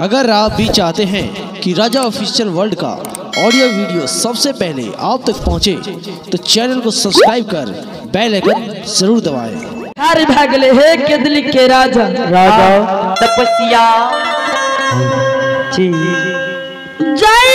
अगर आप भी चाहते हैं कि राजा ऑफिशियल वर्ल्ड का ऑडियो वीडियो सबसे पहले आप तक पहुंचे, तो चैनल को सब्सक्राइब कर बेल आइकन जरूर दबाएं। हर भागले हे केदली के राजा राजा तपस्या जी जय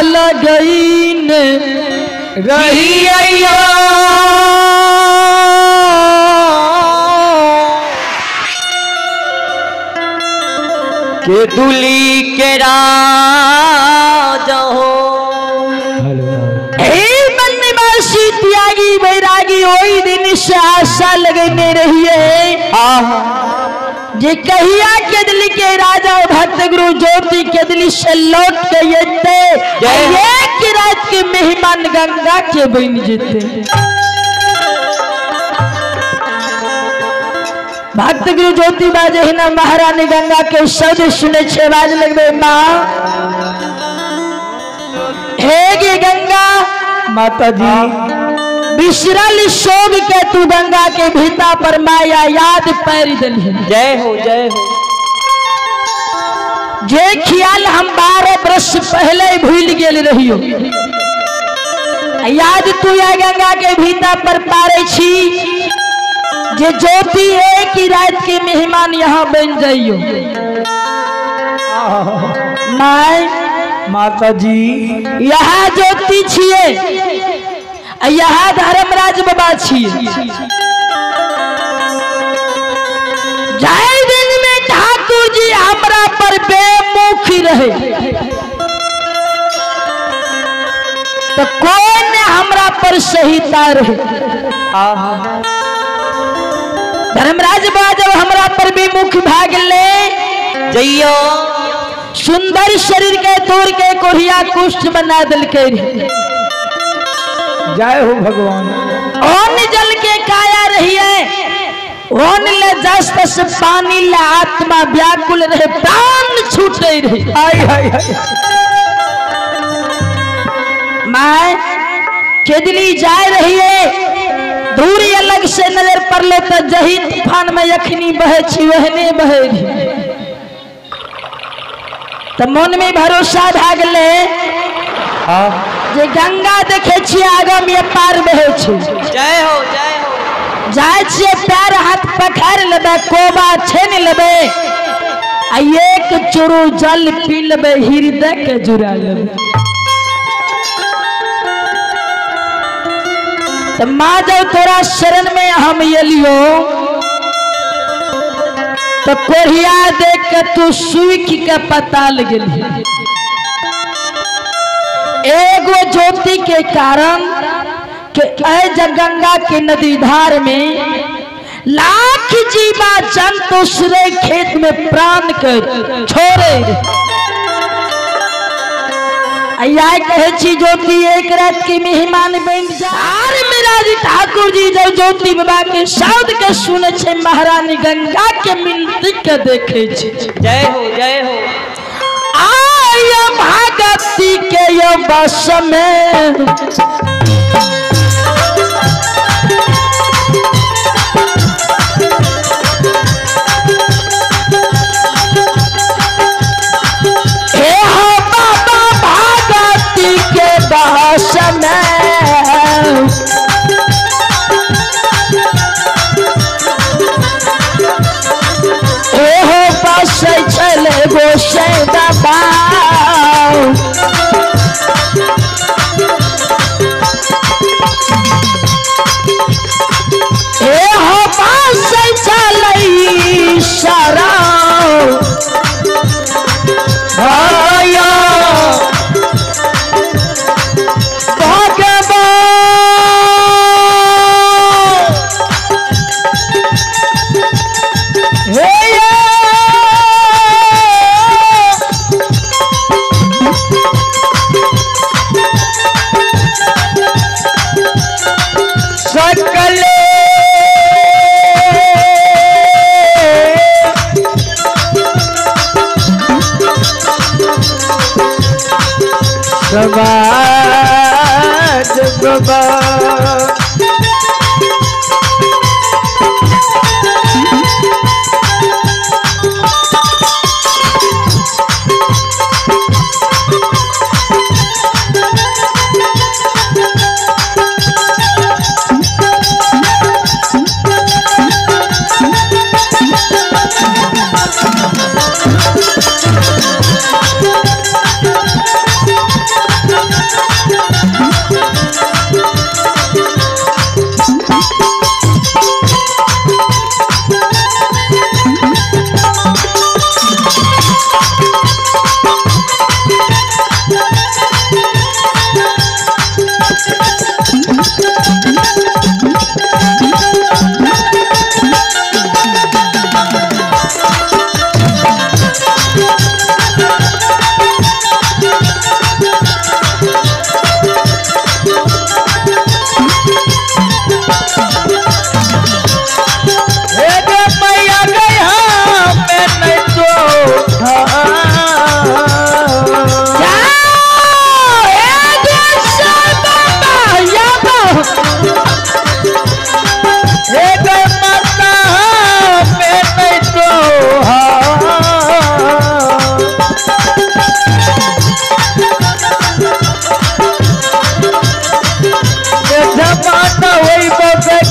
लगईन रही अय्या के दुली के राजा हो। हे मन निवासी त्यागी वैरागी ओई दिन से आशा लगने रही है जे कहिया केदली के राजा भक्त गुरु ज्योति केदली से लौट के येते एक रात के मेहमान गंगा के बन जेते। भक्त गुरु ज्योति बाजे हिना महारानी गंगा के शब्द सुने छे बाज लगबे माँ हे गे गंगा माता जी बिसरल शोभ के तू गंगा के भीता पर माया याद पैर दिली। जय हो जय हो। जे ख्याल हम 12 वर्ष पहले भूल गेल रहियो याद तू या गंगा के भीता पर पारे छी जे ज्योति एक ही रात के मेहमान यहाँ बन जाइयो। माय माता जी यहाँ ज्योति छिए यहाँ धर्मराज बाबा छी। जाय दिन में ठाकुर जी हमरा पर बेमुखी रहे तो कौन हमरा पर सहिता रहे। धर्मराज बाबा जब हमरा पर बेमुख भाग ले जइयो सुंदर शरीर के तोड़ के कोहिया कुष्ठ बना दिल के। जय हो भगवान। ओन जल के काया रही है ओन ले जस्त से पानी ले आत्मा व्याकुल रहे प्राण छूटे रहे। आई आई आई मैं केदली जाए रही है दूरी अलग से नजर पड़ लो तो जही तूफान में यखनी बहे छी वहने बहे रही तो मन में भरोसा भाग ले हाँ जे गंगा देखे छी आगम ये पार बहे छी। जय हो जय हो। जाय छिए पैर हाथ पखार लेबे कोबा छेन लेबे आ एक चुरू जल पी लेबे हृदय के जुड़ा लेबे। तो माँ जब तोरा शरण में हम एलियो तो कोहिया देख के तू सूख के पताल गेली। एगो ज्योति के कारण के गंगा के नदी धार में लाख जीवा जंतु श्रेय खेत में प्राण के छोड़े। कहे छी ज्योति एक रात के मेहमान बन जा। मेरा ठाकुर जी जब ज्योति बाबा के शब्द के सुने छे महारानी गंगा के मिलती के देखे छे। जय हो जय हो। आय भगती के यो बस में हे हो बाबा भगती के बस में हे हो बस चले गोसाई बाबा। समाज बाबा।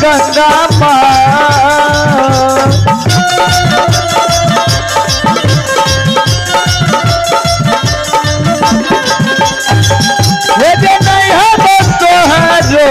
गंगा माँ नहीं है तोहारो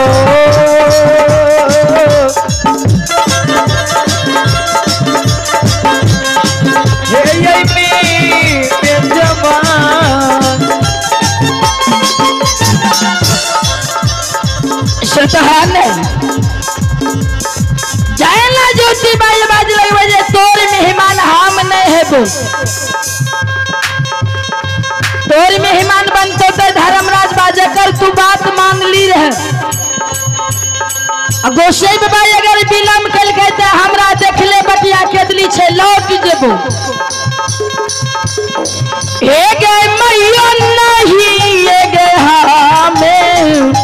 जायला ज्योति बाई बाज लगे जे तोर मेहमान हम नहीं हेबो, तोर मेहमान बनतो ते धर्मराज बाजे कर तू बात मान ली रहे। गोसाई बाबा अगर विलम्ब कलकै ते हमरा देखले बटिया केदली छे लौट जेबो। हे गे मैया नहीं ये गे हमें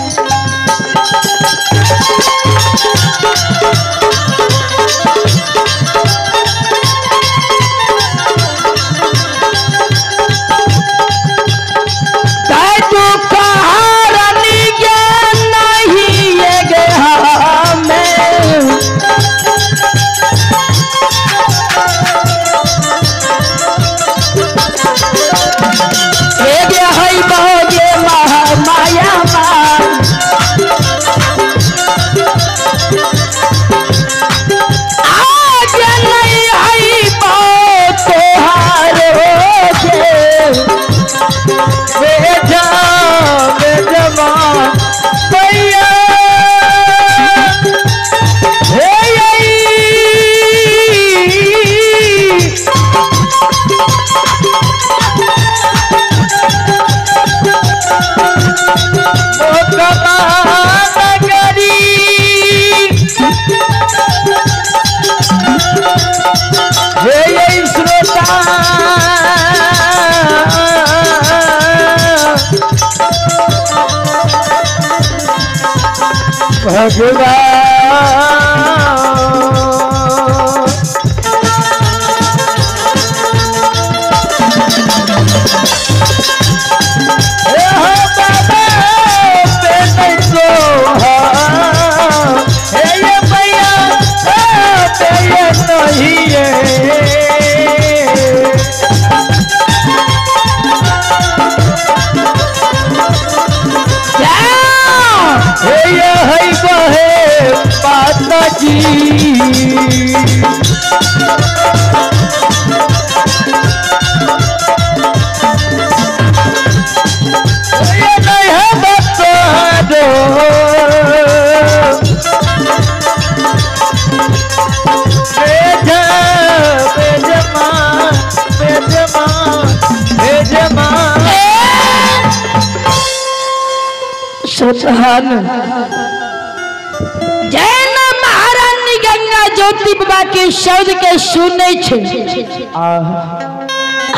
जैन महारानी गंगा ज्योति बाबा के शब्द के सुनै छे।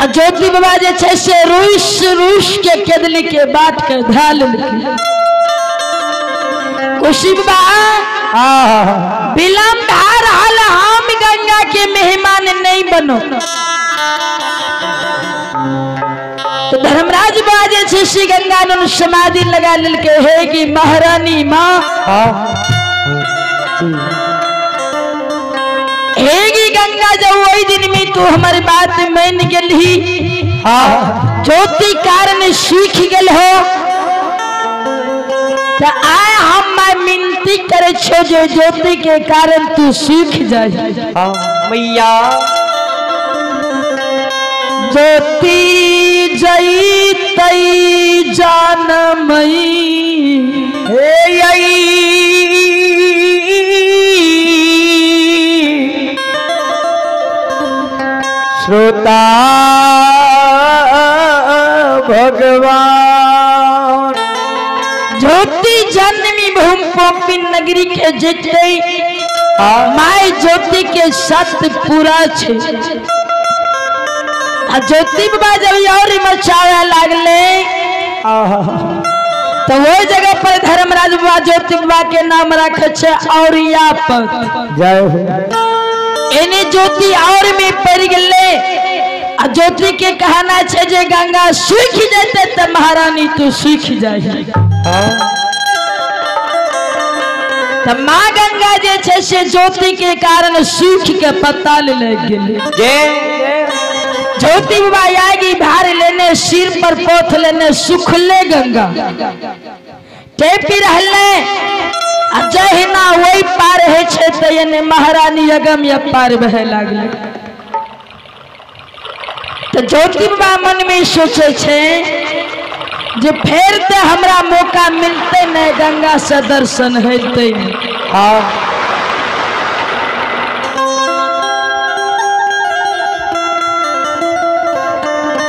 आ ज्योति बाबा जे छै से रूस रूस के केदली के बाट के धा लेलकै। खुशी बाबा विलम्ब भा रहल, हम गंगा के मेहमान नहीं बनो। तो धर्मराज बाबा जे छै से गंगा में समाधि लगा लेलकै। हे कि महारानी माँ, हे कि गंगा जब वही दिन में तू हमारी बात मान गेलही, ज्योति कारण सीख गेल हो, तो आय हम मैं मिनती करे छो जो ज्योति के कारण तू सीख जाए। मैया ज्योति जई तई जानमई, हे आई श्रोता भगवान। ज्योति जन्मी भूमि पोपी नगरी के जेतै my ज्योति के सत पूरा छे। आ ज्योति बाबा जब और मचावे लागले तो वही जगह पर धर्मराज बाबा ज्योति बाबा के नाम रखे छे और जय हो। एने ज्योति और में पड़ गले। आ ज्योति के कहना छे जे गंगा सूख जेते त महारानी तू सूख जाए। त माँ गंगा जे छे से ज्योति के कारण सूख के पत्ता ले गेले। ज्योति बाबा आएगी भार लेने, सिर पर पोथ लेने, सुखले गंगा टेपी रहले। आ जहिना वही पार है छे त महारानी अगम या पार बहे लागले। तो ज्योति बाबा मन में सोचे छे जे फेर ते हमरा मौका मिलते नहीं गंगा से दर्शन हेतै। हाँ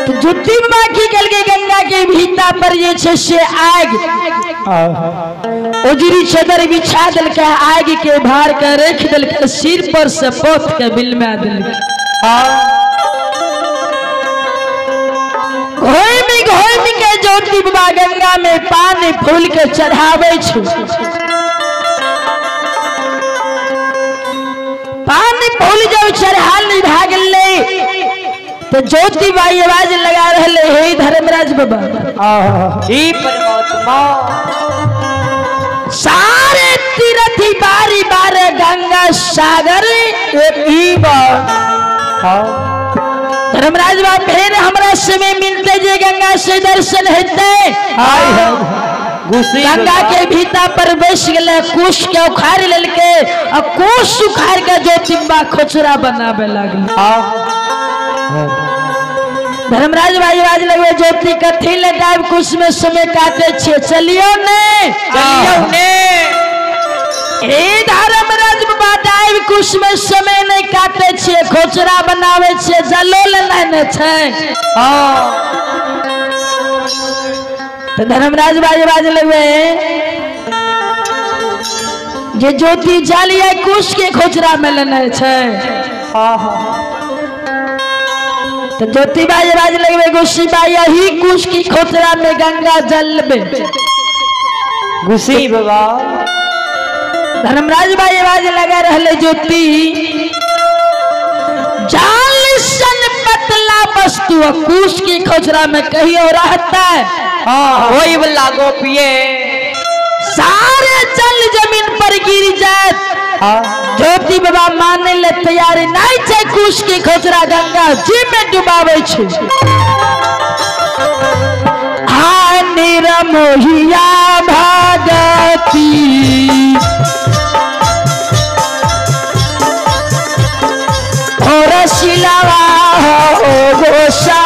तो ज्योति बाबा की गेलकै गंगा के भीता पर जे छे से आग उजरी चदर बिछा देलकै, आग के भार के रख देलकै, सिर पर से पोथ के बिलमा देलकै। घोमि घोमि के ज्योति बाबा गंगा में पानी फूल के चढ़ावे छे। पानी फूल जब चढ़ाल भा गेलै तो ज्योति बाई आवाज लगा रहे, हे धर्मराज बाबा जी परमात्मा, सारे तीरथी बारी बारे गंगा सागर एक ही बार। धर्मराज बाबा फिर हमरा समय मिलते जे गंगा से दर्शन हेतै। गंगा के भीता पर बैस गेलै, कुश के उखाड़ लेलकै आ कुश उखाड़ के ज्योति बाबा खोचरा बनावे लागलै। धर्मराज भाई आवाज लगवे, ज्योति कथी लटाब कुश में समय काटे छे, चलियो ने चलियो ने। हे धर्मराज बाबा डाइब कुश में समय नहीं काटे छे, खोचरा बनावे छे, जलो लेनाइ ने छे। तो धर्मराज भाई आवाज लगवे जे ज्योति जलिया कुश के खोचरा में लेनाइ छे। तो ज्योति बाई आवाज लगवे, गुस्सी बाई यही कुश की खोचरा में गंगा जल में गुस्सी बाबा। धर्मराज भाई आवाज लगा रहे, ज्योति जाल सन पतला वस्तु कुश की खोचरा में कहियो रहता है। वही वाला गोपिये सारे जल जमीन पर गिर जाए। ज्योति बाबा माने ले तैयारी नहीं छे, कुश की खोचरा गंगा जी में डुबावे छे। आ निरमोहिया भागती और शिलावा हो गोसा